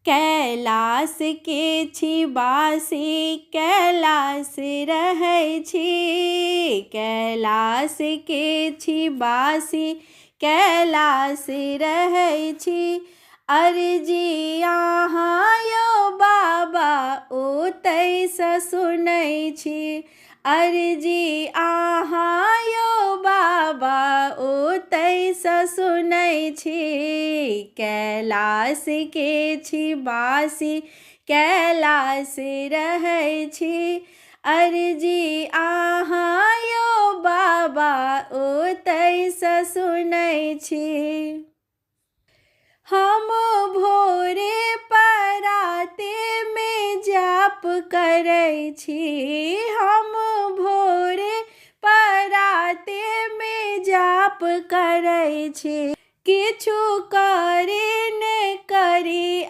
कैलाश के छी बासी, कैलाश रहै छी। कैलाश के छी बासी, कैलाश रहै छी। अर्जी अहाँ यौ बाबा ओतैसँ सुनै छी। अर्जी अहाँ यौ बाबा ओतैसँ सुनै छी। कैलाश के छी बासी, कैलाश रहै छी। अर्जी अहाँ यौ बाबा ओतैसँ सुनै छी। हम भोरे पराते मे जाप करै छी। हम भोरे पराते मे जाप करै छी। किछु करै